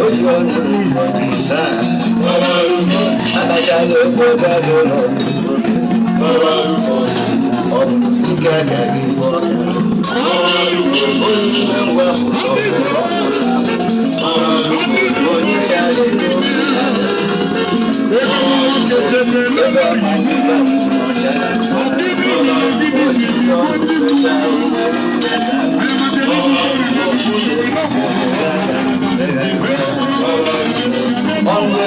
Oji ọnụ taa. Abachala okwu gado n'ọdụ. Ọ bụ ike aka gị bụ ọka. Onye ime ngwa bụ onye ya jiri okwu ya. Ebe ọma ndị ọcha. Ọnwụ.